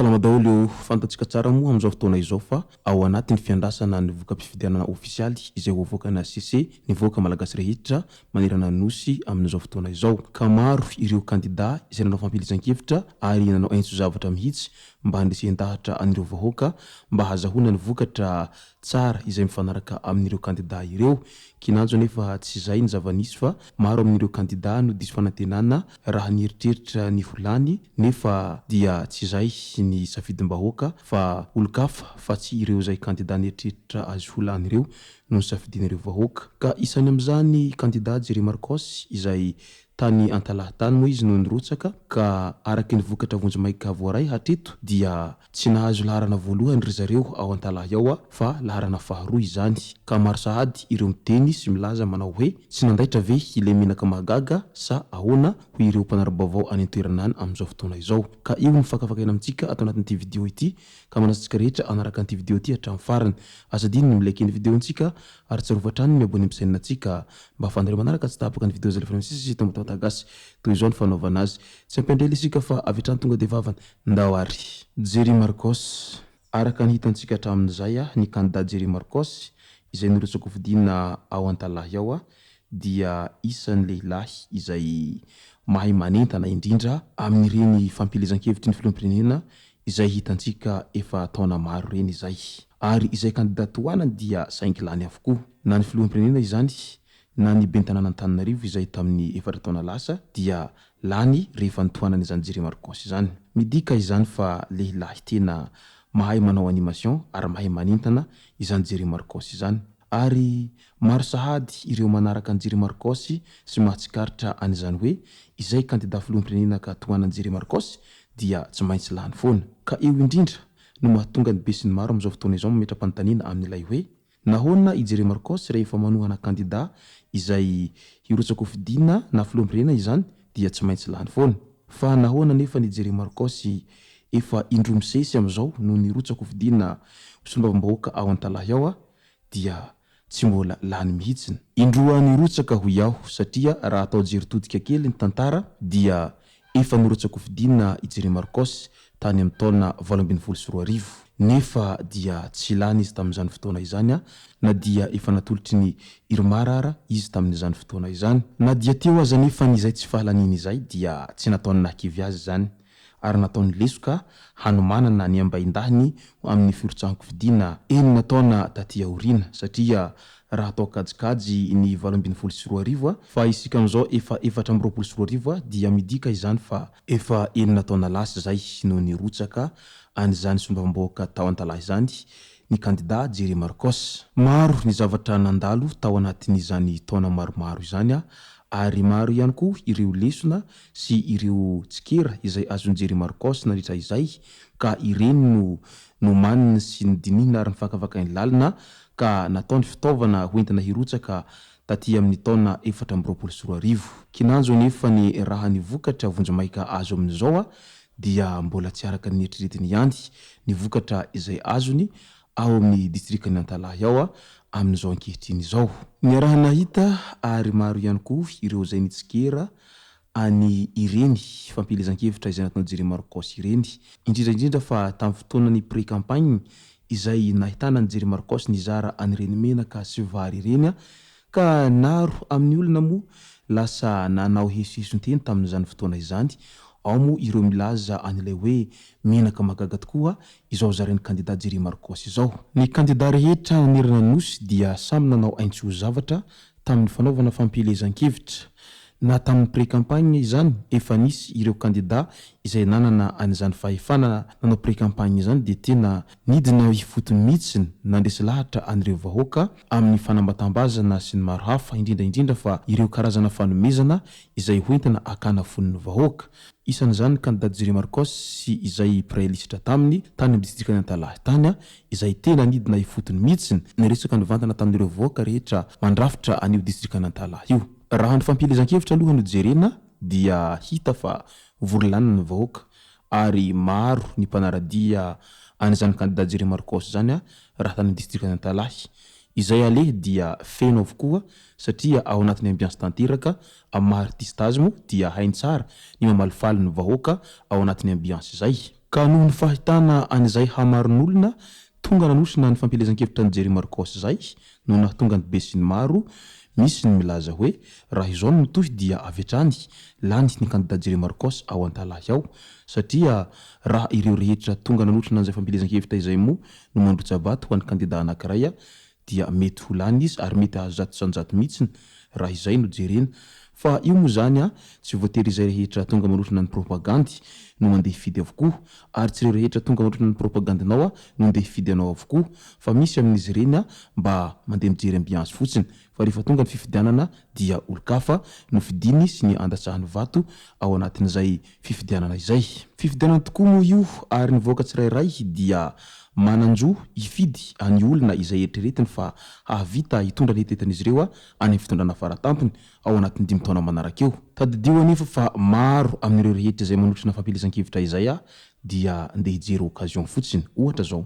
Salama daholo ô! Fantatsika tsara moa amin'izao fotoana izao fa ao anatin'ny fiandrasana ny voka-pifidianana ofisialy izay ho avoakan'ny HCC ny vahoaka malagasy rehetra manerana ny Nosy amin'izao fotoana izao. Ka maro ireo kandida izay nanao fampielezan-kevitra ary nanao aintso zavatra mihitsy mba handresen-dahatra an'ireo vahoaka mba hazahoana ny vokatra tsara izay mifanaraka amin'ireo kandida ireo. Kinanjo anefa tsy izay ny zava-nisy fa maro amin'ireo kandida no diso fanantenana raha nieritreritra ny ho lany nefa dia tsy izay ny safidim-bahoaka fa olon-kafa fa tsy ireo izay kandida nieritreritra azy ho lany ireo no nosafidian'ireo vahoaka. Ka isany amin'izany kandida Jerry Marcos izay Tany Antalaha tany moa izy no nirotsaka ka araka ny vokatra vonjimaika voaray hatreto dia tsy nahazo laharana voalohany ry zareo ao Antalaha ao fa laharana faharoa izany ka maro sahady ireo miteny sy milaza manao hoe tsy nandaitra ve ilay menaka mahagaga sa ahoana hoy ireo mpanara-baovao any an-toerana any amin'izao fotoana izao ka io no fakafakaina amintsika ato anatin'ity video ity ka manasa antsika rehetra hanaraka an'ity video ity hatramin'ny farany aza adino ny mi-like ny video-ntsika Ary tsarovy hatrany ny mi-abonner amin'ny chaîne ntsika mba ahafahanareo manaraka tsy tapaka ny vidéo izay alefanay misesy eto amin'ny Tantara Gasy. Toy izao ny fanaovana azy. Tsy ampiandry ela isika fa avy hatrany tonga dia vavany. Ndao ary. Jerry Marcos, Araka ny hitantsika hatramin'izay, ny kandida Jerry Marcos izay norotsa-kofidina ao Antalahy ao dia isan'ny lehilahy izay mahay manentana indrindra amin'ireny fampielezan-kevitry ny filoham-pirenena izay hitantsika efa taona maro ireny izay. Ary izay kandida tohanany dia saingy lany avokoa. Na ny filoham-pirenena izany na ny ben'ny tanàn'Antananarivo izay tamin'ny efatra taona lasa dia lany rehefa nitohanany izany Jerry Marcos izany. Midika izany fa lehilahy tena mahay manao animation ary mahay manentana izany Jerry Marcos izany. Ary maro sahady ireo manaraka an'i Jerry Marcos sy mahatsikaritra an'izany hoe izay kandida filoham-pirenena ka tohanan'i Jerry Marcos dia tsy maintsy lany foana. Ka eo indrindra no mahatonga ny besinimaro amin'izao fotoana izao mametra-panontaniana amin'ilay hoe, Nahoana i Jerry Marcos rehefa manohana kandida izay hirotsa-kofidina na filoham-pirenena izany dia tsy maintsy lany foana? Fa nahoana anefa ny Jerry Marcos efa indroa misesy amin'izao no nirotsa-kofidina ho solombavambahoaka ao Antalaha ao dia tsy mbola lany mihitsiny? Indroa nirotsaka hoy aho satria raha atao jery todika kely ny tantara dia efa norotsa-kofidina i Jerry Marcos tany amin'ny taona 2018. Nefa dia tsy lany izy tamin'izany fotoana izany na dia efa natolotry ny Irmar ara izy tamin'izany fotoana izany. Na dia teo aza anefa ny izay tsy fahalaniany izay dia tsy nataony nahakivy azy izany ary nataony lesoka hanomanana ny ambaindahiny ho amin'ny firotsahan-kofidina enina taona taty aoriana satria raha atao kajikajy ny 2018 fa isika amin'izao efa 2024 dia midika izany fa efa enina taona lasa izay no nirotsaka an'izany solombavambahoaka tao Antalaha izany ny kandida Jerry Marcos. Maro ny zavatra nandalo tao anatin'izany taona maromaro izany ary maro ihany koa ireo lesona sy ireo tsikera izay azon'i Jerry Marcos nandritra izay ka ireny no nomaniny sy nodinihina ary nifakafakainy lalina ka nataony fitaovana hoentina hirotsaka taty amin'ny taona 2024. Kinanjo anefa ny raha ny vokatra vonjimaika azo amin'izao dia mbola tsy araka ny neritreretiny ihany ny vokatra izay azony ao amin'ny distrikan'i Antalaha ao amin'izao ankehitriny izao. Niaraha-nahita ary maro ihany koa ireo izay nitsikera any ireny fampielezan-kevitra izay nataon'i Jerry Marcos ireny, indrindra indrindra fa tamin'ny fotoanan'ny pré-campagne izay nahitana an'i Jerry Marcos nizara an'ireny menaka sy vary ireny ka naro amin'ny olona moa lasa nanao hesoheson-teny tamin'izany fotoana izany, ao moa ireo milaza an'ilay hoe menaka mahagaga tokoa izao zarain'ny kandida Jerry Marcos izao. Ny kandida rehetra nanerana ny Nosy dia samy nanao aintso zavatra tamin'ny fanaovana fampielezan-kevitra. Na tamin'ny pré-campagne izany efa nisy ireo kandida izay nanana an'izany fahefana nanao pré-campagne izany dia tena nidina ifotony mihitsy nandresy lahatra an'ireo vahoaka amin'ny fanambatambazana sy ny maro hafa indrindra indrindra fa ireo karazana fanomezana izay hoentina hakana fon'ny vahoaka. Isan'izany ny kandida Jerry Marcos sy izay mpiray lisitra taminy tany amin'ny distrikan'i Antalaha tany izay tena nidina ifotony mihitsy niresaka nivantana tamin'ireo vahoaka rehetra mandrafitra an'io distrikan'Antalaha io. Raha ny fampielezan-kevitra aloha no jerena dia hita fa vory lanina ny vahoaka ary maro ny mpanara-dia an'izany kandida Jerry Marcos izany raha tany amin'ny distrikan'Antalahy. Izay aleha dia feno avokoa satria ao anatin'ny ambiance tanteraka amin'ny maha artiste azy moa dia hainy tsara ny mamalifaly ny vahoaka ao anatin'ny ambiance izay. Ka noho ny fahitana an'izay hamaron'olona tonga nanosina ny fampielezan-kevitra an'i Jerry Marcos izay no nahatonga ny besinimaro, misy ny milaza hoe raha izao no mitohy dia avy hatrany lany ny kandida Jerry Marcos ao Antalahy ao satria raha ireo rehetra tonga nanotrona an'izay fampielezan-kevitra izay moa no mandrotsa-bato ho an'ny kandida anankiray dia mety ho lany izy ary mety hahazo 100% mihitsiny raha izay no jerena. Fa io moa izany an, tsy voatery izay rehetra tonga manotrona ny propagandy no mandeha hifidy avokoa, ary tsy ireo rehetra tonga manotrona ny propagandinao an no ndeha hifidy anao avokoa, fa misy amin'izy ireny an mba mandeha mijery ambiance fotsiny, fa rehefa tonga ny fifidianana dia olon-kafa no fidiny sy ny andatsahany vato ao anatin'izay fifidianana izay. Fifidianana tokoa moa io ary ny vahoaka tsirairay dia manan-jo hifidy any olona izay eritreretiny fa hahavita hitondra ny hetetan'izy ireo any amin'ny fitondrana faratampony ao anatin'ny 5 taona manaraka eo. Tadidio anefa fa maro amin'ireo rehetra izay manotrona fampielezan-kevitra izay dia ndeha hijery occasion fotsiny. Ohatra izao,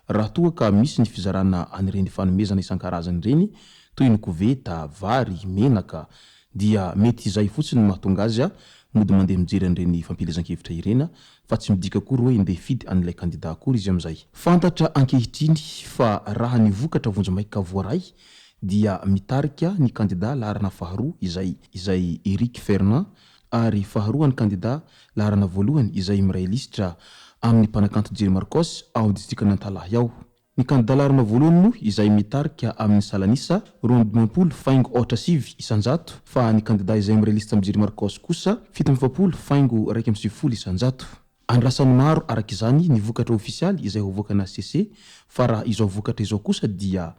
raha toa ka misy ny fizarana an'ireny fanomezana isan-karazany ireny toy ny koveta, vary, menaka, dia mety izay fotsiny no mahatonga azy mody mandeha mijery an'ireny fampielezan-kevitra ireny fa tsy midika akory hoe ndeha hifidy an'ilay kandida akory izy amin'izay. Fantatra ankehitriny fa raha ny vokatra vonjimaika voaray dia mitarika ny kandida laharana faharoa izay izay Eric Fernand ary faharoa ny kandida laharana voalohany izay miray lisitra amin'ny mpanakanto Jerry Marcos ao amin'ny distrikan'Antalahy ao. Ny kandida laharana voalohany moa izay mitarika amin'ny salanisa 52 faingo aotra 9% fa ny kandida izay miray lisitra amin'i Jerry Marcos kosa 47 faingo 91%. Andrasan'ny maro araka izany ny vokatra ofisialy izay hoavoakan'ny HCC fa raha izao vokatra izao kosa dia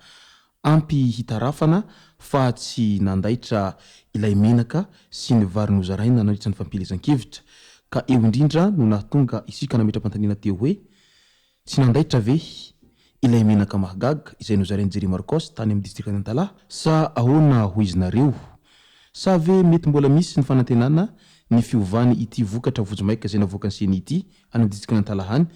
ampy hitarafana fa tsy nandaitra ilay menaka sy ny vary nozaraina nandritra ny fampielezan-kevitra ka eo indrindra no nahatonga isika nametra-panontaniana teo hoe Tsy nandaitra ve ilay menaka mahagaga izay nozarain'i Jerry Marcos tany amin'ny distrikan'i Antalaha? Sa ahoana hoy izy nareo? Sa ve mety mbola misy ny fanantenana ny fiovany ity vokatra vonjimaika izay navoakan'ny ceni ity any amin'ny distrikan'i Antalaha any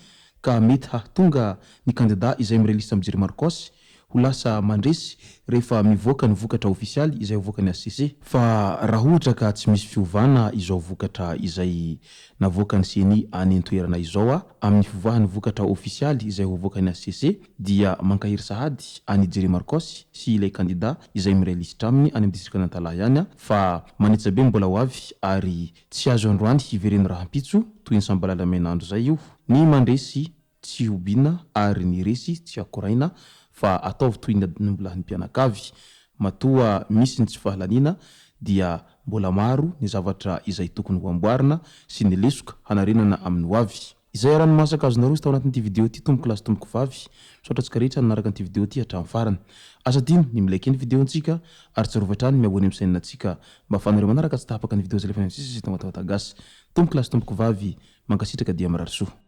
ka mety hahatonga ny kandida izay miray lista amin'i Jerry Marcos ho lasa mandresy rehefa mivoaka ny vokatra ofisialy izay avoakan'ny HCC. Fa raha ohatra ka tsy misy fiovana izao vokatra izay navoakan'ny ceni any an-toerana izao amin'ny fivoahan'ny vokatra ofisialy izay ho avoakan'ny HCC dia mankahery sahady an'i Jerry Marcos sy ilay kandida izay miray lisitra aminy any amin'ny distrikan'Antalaha ihany fa manetsa be ny mbola ho avy ary tsy azo androany hivereno rahampitso toy ny sambalala men'andro izay io ny mandresy Tsy hobiana ary ny resy tsy akoraina fa ataovy toy ny adin'ombilahin'ny mpianakavy. Matoa misy ny tsy fahalaniana dia mbola maro ny zavatra izay tokony ho amboarina sy ny lesoka hanarenana amin'ny ho avy. Izay aranomasaka azonareo izy tao anatin'ity video ity tompoko lahy sy tompoko vavy. Misaotra antsika rehetra nanaraka an'ity video ity hatramin'ny farany. Aza adino ny mi-like ny video-ntsika ary tsarovy hatrany ny mi-abonner amin'ny chaîne-ntsika mba ahafahanareo manaraka tsy tapaka ny video izay alefanay amin'ny sisa sy eto Matahotagasy. Tompoko lahy sy tompoko vavy, mankasitraka dia mirary soa.